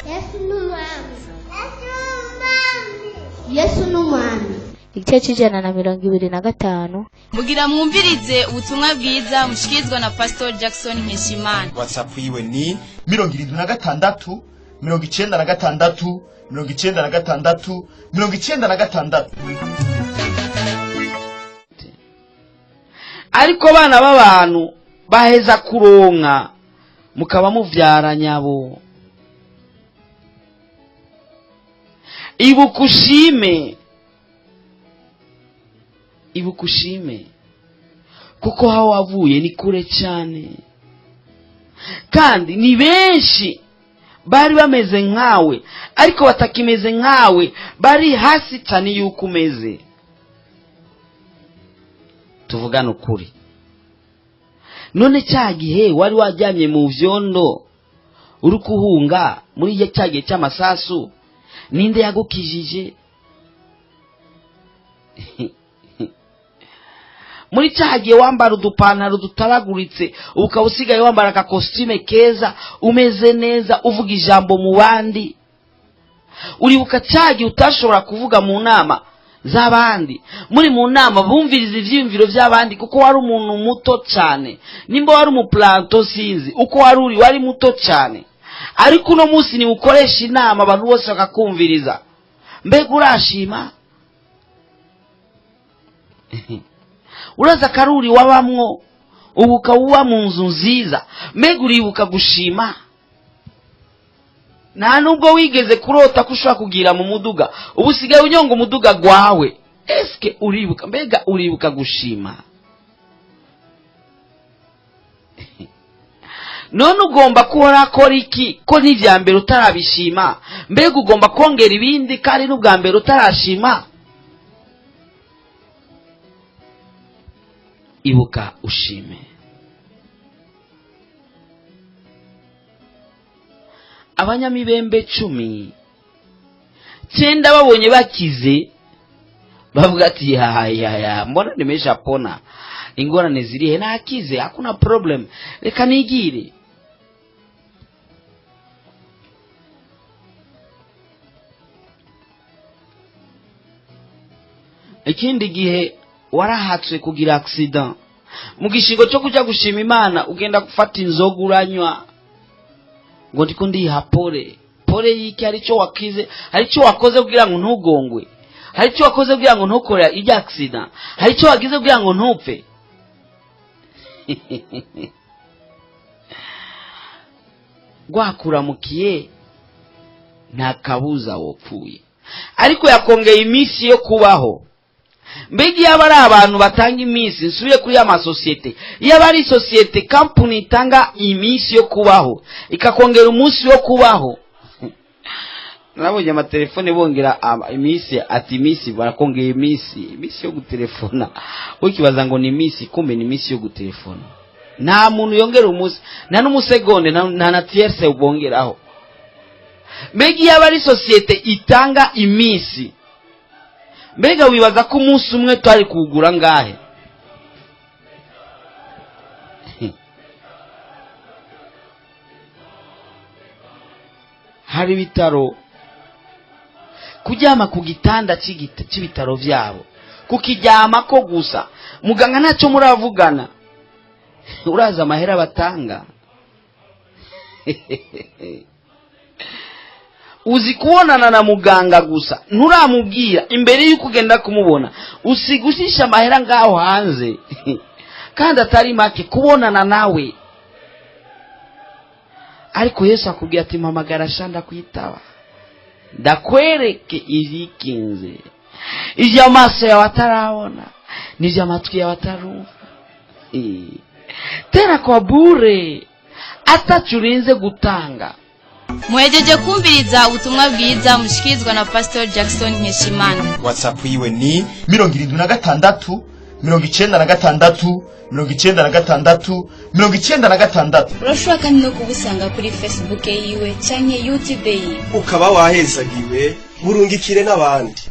Yesu n'umwami. Yesu n'umwami. Igice c'125. Mugira mwumvirize ubutumwa bwiza mushikirizwa na Pastor Jackson Nkeshimana. WhatsApp yiwe ni 76 96 96 96. Ariko abana b'abantu baheza kuronka mukaba muvyara nyabo. Ibuka ushime, ibuka ushime, kuko aho wavuye ni kure cyane, kandi ni benshi bari bameze nkawe ariko batakimeze nkawe, bari hasi cyane yuko umeze. Tuvugane ukuri. None cya gihe wari wajyamye mu vyondo uri kuhunga muri cya gihe cy'amasasu, ninde yagukijije? Muri cya gihe wambara udupantaro dutaraguritse, ukaba usigaye wambara akakositime keza, umeze neza, uvuga ijambo mu bandi. Uribuka cya gihe utashobora kuvuga mu nama z'abandi, muri mu nama bumviriza ivyiyumviro by'abandi, kuko wari umuntu muto cyane. Nimba wari umuplanto sinzi uko wari uri, wari muto cyane. Ariko uno munsi ni ukoresha inama abantu bose bakakumviriza. Mbega urashima? Uraza karuri wabamwo, ubu ukaba uba mu nzu nziza. Mbega uribuka gushima? Nta nubwo wigeze kurota ko ushobora kugira mu muduga, ubu usigaye unyonga umuduga gwawe. Eske uribuka? Mbega uribuka gushima? None ugomba kuhora akora iki ko n'ivya mbere utarabishima? Mbega ugomba kongera ibindi kandi n'ubwa mbere utarashima? Ibuka ushime. Abanyamibembe 19 babonye bakize, bavuga ati ya ya ya, mbona nimeshapona, ingorane zirihe? Nakize, hakuna problem, reka nigire. Ikindi gihe warahatswe kugira accident, mu gishingo cyo kuja gushima Imana ugenda gufata inzoga uranywa, ngo ndiko ndiha pole pole yiki. Hari icyo wakize, hari icyo wakoze kugira ngo ntugongwe, hari icyo wakoze kugira ngo ntukore ijya accident, hari icyo wagize kugira ngo ntupfe. Gwakuramukiye nta kabuza wopfuye, ariko yakongeye iminsi yo kubaho. Mbega iyo aba ari abantu batanga iminsi, nsubire kuri ya masosiyete, iyo aba ari sosiyete kampuni itanga iminsi yo kubaho ikakongera umunsi wo kubaho. Nabonye amatelefone bongera iminsi, ati iminsi barakongera iminsi, iminsi yo gutelefona. Ukibaza ngo ni iminsi, kumbe ni iminsi yo gutelefona. Nta muntu yongera umunsi, nta n'umusegonde, nta na tierse bongeraho. Mbega iyo aba ari sosiyete itanga iminsi, mbega wibaza ko umunsi umwe twari kuwugura ngahe? Hari ibitaro kuryama ku gitanda cy'ibitaro byabo, kukiryama ko gusa muganga ntacyo muravugana, uraza amahera batanga. Uzi kubonana na muganga gusa nturamubwira imbere y'uko ugenda kumubona, usiga ushisha amahera ngaho hanze kandi atari make kubonana nawe. Ariko Yesu akubwira ati mpamagara sha ndakwitaba, ndakwereke ibikinze, ibyo amaso yawe atarabona n'ibyo amatwi yawe atarumva, tena kwa bure atacurinze gutanga. Muhejeje kumviriza ubutumwa bwiza mushikirizwa na Pastor Jackson Nkeshimana. WhatsApp yiwe ni 76 96 96 96. Urashobora kandi no kubusanga kuri Facebook yiwe canke YouTube yiwe. Ukaba wahezagiwe, burungikire n'abandi.